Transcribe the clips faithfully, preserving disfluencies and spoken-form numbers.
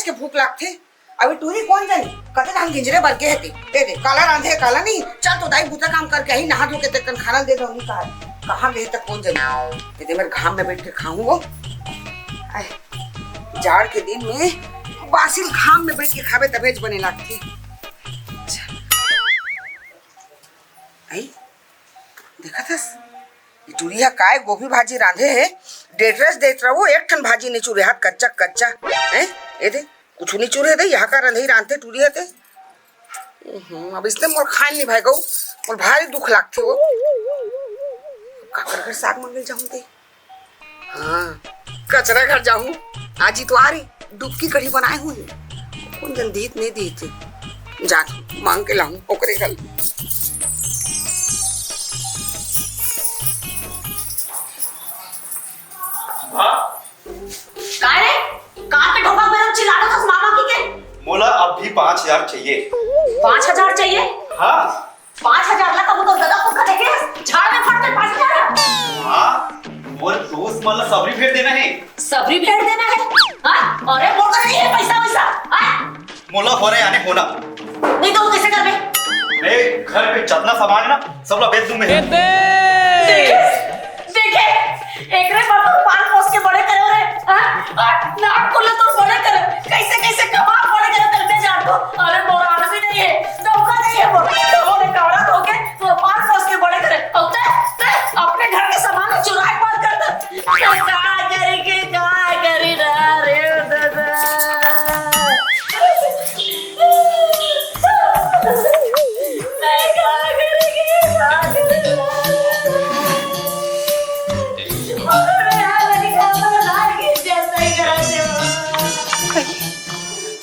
के भूख लागथे। अभी टूरी कोन जनी, कते धान गिंजरे बर गे हे ते। दे दे, काला रांधे, काला नहीं। चल तो दाई बूता काम करके आही, नहा धो के तेकन खाना दे दो, नहीं कहा। कहाँ गे हे त कोन जनी। ये दे, मेरे घाम में बैठ के खाहूँ वो। आय, जाड़ के दिन में बासिल घाम में बैठ के खाबे तभेच बने लागथे। आई, देखत हस? ये टूरी हा काय गोभी भाजी रांधे हे, डेटरस देत रहो, एक ठन भाजी नहीं चुरे हाथ, कच्चा कच्चा। हैं? ये दे, कुछ नहीं चुरे दे, यहाँ का रंधई रांधे टूरी हते। हम्म, अब इसने मोर खाए नहीं भाई गऊ, मोर भारी दुख लागथे वो। काकर घर साग मंगल जाऊं दे। हाँ, कचरा घर जाऊं। आज इतवार हे, डुबकी कढ़ी बनाए हुए। कोन जन दीत नहीं दीत हे। जा, मांग के लाऊं ओकरे घर। हाँ? का रे? का के ढोका मेरा चिल्लात हस मामा की के? मोला अभी पाँच हजार चाहिए। पाँच हजार चाहिए? हाँ। पाँच हजार ला कबू तो ददा को खा देखे, झाड़ में फट के पाँच हजार। हाँ, मोर दोस्त मन ला सबरी भेंट देना हे। सबरी भेंट देना हे? हाँ? अरे, मोर करा नहीं हे पैसा वैसा। हाँ? मोला हो रहे आने होना। नहीं तो कैसे करबे? मैं घर पे जतना सामान हे ना, सब ला बेच दूं मैं। देखे, देखे, एकरे बर तो पाल पोस के बड़े करे रे, हाँ? और नाक को ले तो बड़े करे, कैसे, कैसे कमा बड़े करे, तेरे जान तो। अरे, मोर आदमी नहीं हे, धोखा नहीं हे, मोर, मोर एक औरत होके, तो पाल पोस के बड़े करे। और ते, ते अपने घर के सामान चुराए बात करता। मैं का करी के, का करी ना रे दादा।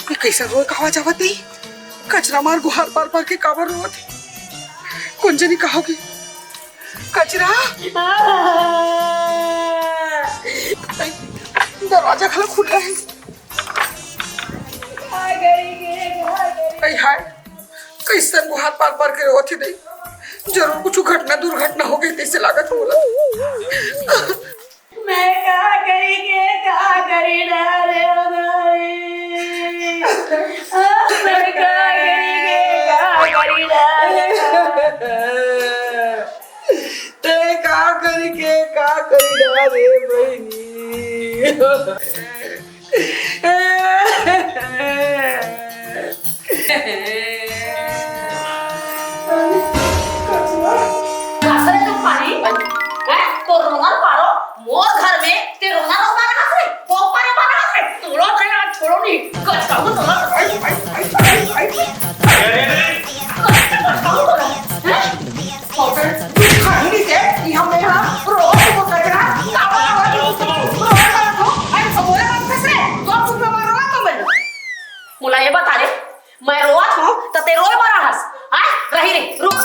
ये कैसा रोए का आवाज आवत हे? कचरा मार गुहार पार पार के काबर रोवत हे? कोन जनी का होगे? कचरा? दरवाजा घला खुला हे। अई हाय, कइसन गुहार पार पार के रोवत हे दई। जरूर कुछु घटना दुर्घटना होगे तइसे लागत हे मोला। मैं का करी के का करी डारे ओ भाई। मैं का करी के का करी डारे। तैं का करी के का करी डारे बहिनी। कचरा। कचरा तू पानी, हैं? तो रोना पारो, मोर घर में ते रोना रोना रहा से, वो पारे पारे रहा से, तोलो ते ना छोड़ो नहीं, कचरा को तोलो, आई, आई, आई, आई, आई। कचरा को तोलो, हैं? अबे, तू खाही नहीं दे, कि हम यहाँ रोज वो कचरा, काबा काबा की रोज करत हो, अरे, बोले मत फंस रे, तो अब तुम पे रोवा तो मैं। मुला ये बता रे, मैं रोवत हूँ, त ते रोए बर आहस। आय, रही रे, रुक।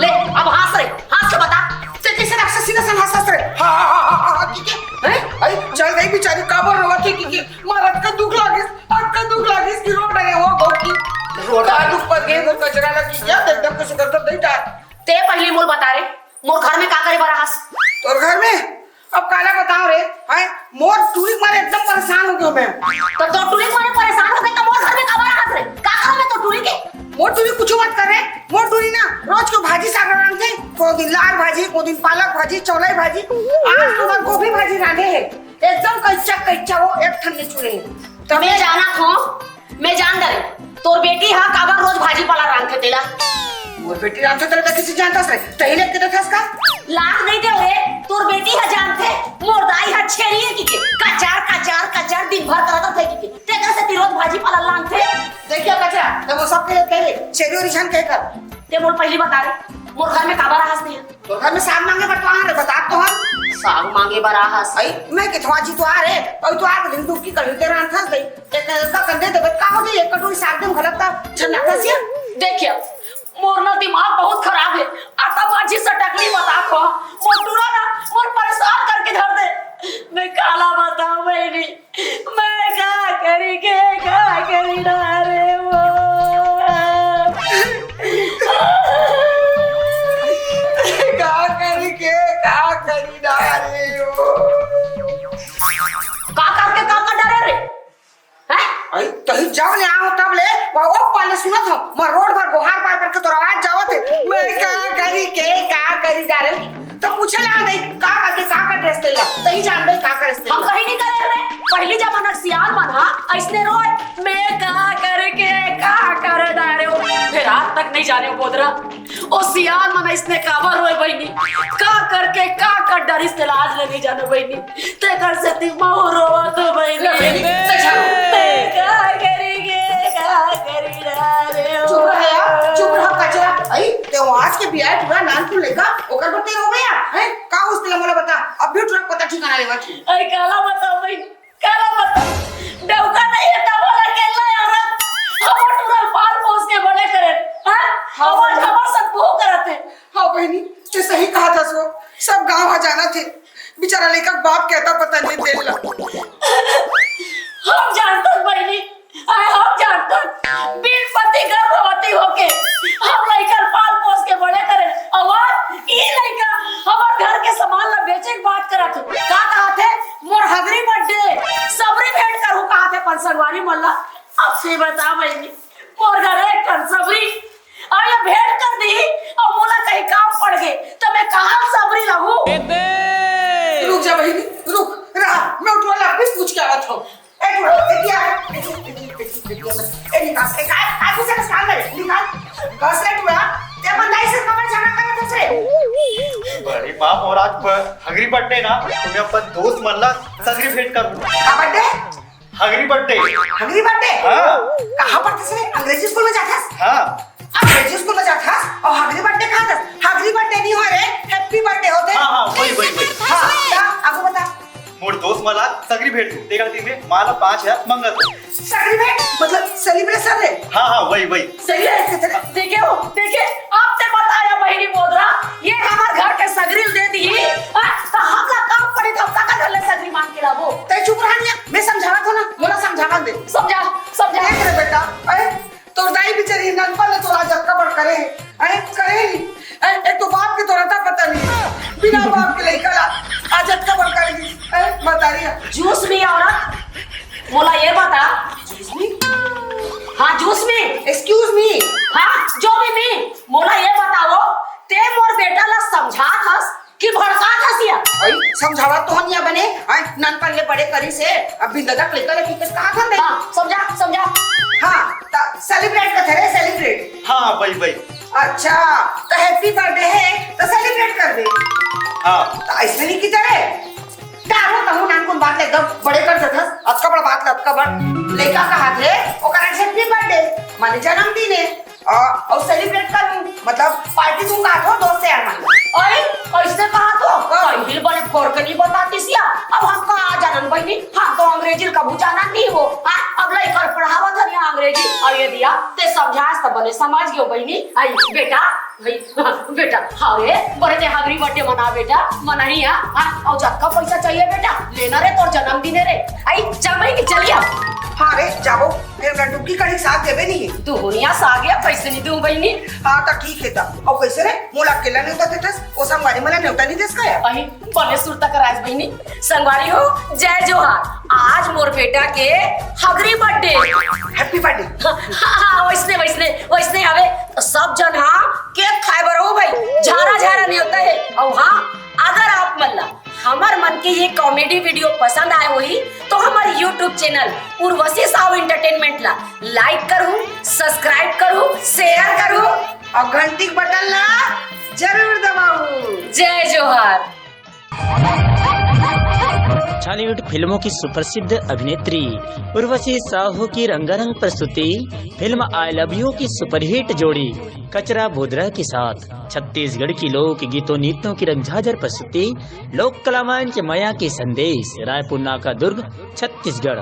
ले, अब हंस रे, हंस के बता। ते कैसे राक्षसी नसन हंस, हंस रे? हा, हा, हा, हा, हा, की, की? हैं? अरे, चल गई बेचारी, काबर रोवत हे, की, की? मार अतका दुख लागिस, अतका दुख लागिस कि रो डरे हो, गौ की। रोना दुख पर गए, वो कचरा लगी, क्या? एकदम कुछ कर तो नहीं डाल। ते पहली मोर बता रे, मोर घर में का करे बर आहस? तोर घर में? अब काला बताओ रे, हाय, मोर टूरी मारे एकदम परेशान हो गयो मैं। तो तोर टूरी मारे परेशान हो गए, तो मोर घर में काबर आहस रे? का करो मैं तोर टूरी के? मोर टूरी कुछ मत कर रे, मोर टूरी ना रोज को भाजी साग रांधे, को दिन लाल भाजी, को दिन पालक भाजी, चौलाई भाजी, आज तो मैं गोभी भाजी रांधे हे, एकदम कच्चा कच्चा हो, एक ठन नहीं चुरे। तो मैं जाना थो, मैं जान डरे, तोर बेटी हा काबर रोज भाजी पाला रांधथे तेला? मोर बेटी रांधथे तेला त किसी जानता से, तही लेके देथस का? लाग नहीं दे रे, तोर बेटी हा जानथे, मोर दाई हा छेरी हे किके, कचार, कचार, कचार दिन भर करत रथे किके, तेकर से ती रोज भाजी पाला रांधथे। देखिए कचरा, तब वो सब के कहे, छेरी और ईशान कहे कर। ते मोर पहली बता रे, मोर घर में काबर आहस नहीं? तोर घर में साग मांगे बर तो आ रे, बता तो हम। साग मांगे बर आहस। अई, मैं के थवा जी तो आ रे, अऊ तो आ के दिन दुख की कढ़ी तेरा अंथस दे। एक, एक कंधे दे, का हो जाई, एक कटोरी साग दे, भलक का झन्ना खसिया। देखिए, मोर ना दिमाग बहुत खराब हे। आता माझी सटकली बता को। मोर टूरा ना, मोर परेशान करके धर दे। मैं काला बताऊं बहनी। मैं का करी के का करी ना रे वो। का करी के का करी ना रे वो। खरीदा रहे हो? तो पूछे ला नहीं, का करके, का कर ड्रेस तेला? तही जान भाई, का कर हम कहीं नहीं करे हवे। पहली जमाना के सियान मन हा अइसने रोय, "मैं का करके, का कर डारे हो?" फिर आज तक नहीं जाने हो बोदरा। ओ सियान मन अइसने काबर रोय बहिनी? का करके, का कर डारिस तेला आज ले नहीं जाने बहिनी। तेकर सेती महू रोवत हो बहिनी। ले बहिनी, सच है। ते का करेगे, का करी डारे हो? चुप रह यार, चुप रह कचरा। आई, ते आज के बियाह टूरा नान को लेगा, ओकर बर ते रोवे यार, हैं? का होइस तेला मोला बता, अब भी टूरा पता ठिकाना लेवत है। आई, काला बताओ भाई, काला बताओ। डौका नहीं है, तब वाला अकेला औरत। हमर टूरा पाल पोस के बड़े करे, हाँ? हाँ। हमर, हमर सब वो करत है। हाँ बहिनी, ते सही कहा था सो, सब गांव हा जाना थे। बेचारा लइका के बाप के अता पता नहीं देला। हम जानत बहिनी, अरे हम जानत, बिन पति गर्भवती होके हम लइका पाल पोस के बड़े करे, अउ ये लइका हमर घर के सामान ला बेचे के बात करत हे। का कहत हे? मोर हगरी बर्थडे, सबरी भेंट करू कहत हे अपन संगवारी मन ला। अब से बता बहिनी, मोर घर एक ठन सबरी, अउ ये भेंट कर दी, अउ मोला कहीं काम पड़ गे, त मैं कहाँ सबरी रहूं? रुक जा बहिनी, रुक, रहा, मैं टूरा ला अभी पूछ के आवत हूँ। ए, टूरा, ए, क्या? ए, ए, ए, ए, ए, ए, निकाल, ए, काय, काय पूछे का काम करे? निकाल। कस रे टूरा, ते अपन दाई से कमर झगड़ा करत हस रे? बड़ी माँ, मोर आज ब-, हगरी बर्थडे ना, तो मैं अपन दोस्त मन ला सगरी भेंट करूँ। का birthday? Hagari birthday. Hagari birthday? हाँ। कहाँ पढ़ते से? अंग्रेजी स्कूल में जाथस? हाँ। अंग्रेजी स्कूल में जाथस? अउ हगरी बर्थडे कहाँ जाथस? हगरी बर्थडे नहीं हो रे, हैप्पी बर्थडे होथे। हाँ, हाँ, वही, वही, वही। हाँ, का? आगू बता। मोर दोस्त मन ला सगरी भेंट दू, तेकर दिन में माँ ला पाँच हजार मंगत हो। सगरी भेंट? मतलब सेलिब्रेशन रे? हाँ, हाँ, वही, वही। सही है, देखे हो, देखे, आपने बताया बहिनी बोदरा, ये हमर घर के सगरी दे दी, हाँ, तो हम ला काम पड़े तो हम काकर घर ले सगरी मांग के लाबो? तै चुप रहा निया, मैं समझावत हूँ ना, मोला समझावन दे। समझा, समझा। देख रे बेटा, अरे तोर दाई बिचारी ननपन ले तोला जतका बड़ करे हे, अरे करे ही, अरे एक तो बाप के तोर अता पता नहीं, बिना बाप के लइका ला आज जतका बड़ करे ही, अरे मतारी है। जूस में औरत, मोला ये बता। जूस में? हाँ, जूस में। Excuse me। हाँ, जो भी में, मोला ये बताओ, ते मोर बेटा ला समझात हस कि भड़कात हस या? अई, समझावत तो हन या बने, अई, ननपन ले बड़े करिस हे, अब बिंददक लेकर ले कितने कहा था मैं? हाँ, समझा, समझा। हाँ, त सेलिब्रेट का थे रे, सेलिब्रेट। हाँ, वही, वही। अच्छा, त हैप्पी बर्थडे है, त सेलिब्रेट कर दे। हाँ। त ऐसे नहीं की तरह। डारो तहु नानकुन बात ले एकदम बड़े कर देथस। अतका बड़ बात ले अतका बड़ लइका कहात हे, ओकर आज हैप्पी बर्थडे, माने जन्मदिन हे। अ, अउ सेलिब्रेट करूं, मतलब पार्टी दूं का तो दोस्त यार मन। अरे, ऐसे कहा तो? हाँ। पहली बड़े फोड़ के नहीं बताती सिया। अब हमका आ जानन बहिनी, हम तो अंग्रेजी कभू जानन नहीं हो। हाँ, अब लइका पढ़ावत हन या अंग्रेजी। अउ ये दिया, ते समझास त बने समझ गयो बहिनी। आई बेटा, भाई, बेटा, हाँ रे, बड़े ते हगरी बर्थडे मना बेटा, मनाही हा, हाँ, अउ जतका पैसा चाहिए बेटा, लेना रे तोर जन्मदिन हे रे। आई, चल बहिनी, चलिया। हाँ रे, जाबो, फेर मैं डुबकी कढ़ी साग देबे नहीं। तू हुनिया साग या पैसे नहीं दूं बहिनी। हाँ, त ठीक हे त। अउ कैसे रे, मोला अकेला नहीं होता देतस, ओ संगवारी मला नेवता नहीं देस का यार? अही, बने सुरता करायस बहिनी। संगवारी हो, जय जोहार। आज मोर बेटा के हगरी बर्थडे। Happy birthday. हाँ, हाँ, वैसने, वैसने, वैसने हवे। तो सब जन हाँ, केक खाए बर हो भाई। झारा, झारा नेवता हे। अउ हाँ, अगर आप मन ला हमर मन के ये कॉमेडी वीडियो पसंद आए होही, तो हमर YouTube channel Urvashi Sahu entertainment ला लाइक करहू, सब्सक्राइब करहू, शेयर करहू अउ घंटी के बटन ला जरूर दबाऊ। जय जोहार। छॉलीवुड फिल्मों की सुप्रसिद्ध अभिनेत्री उर्वशी साहू की रंगारंग प्रस्तुति फिल्म आई लव यू की सुपरहिट जोड़ी कचरा बोदरा के साथ छत्तीसगढ़ की लोक गीतों नृत्यों की रंगझाझर प्रस्तुति लोक कला मंच मया के संदेश, रायपुर नाका दुर्ग, छत्तीसगढ़।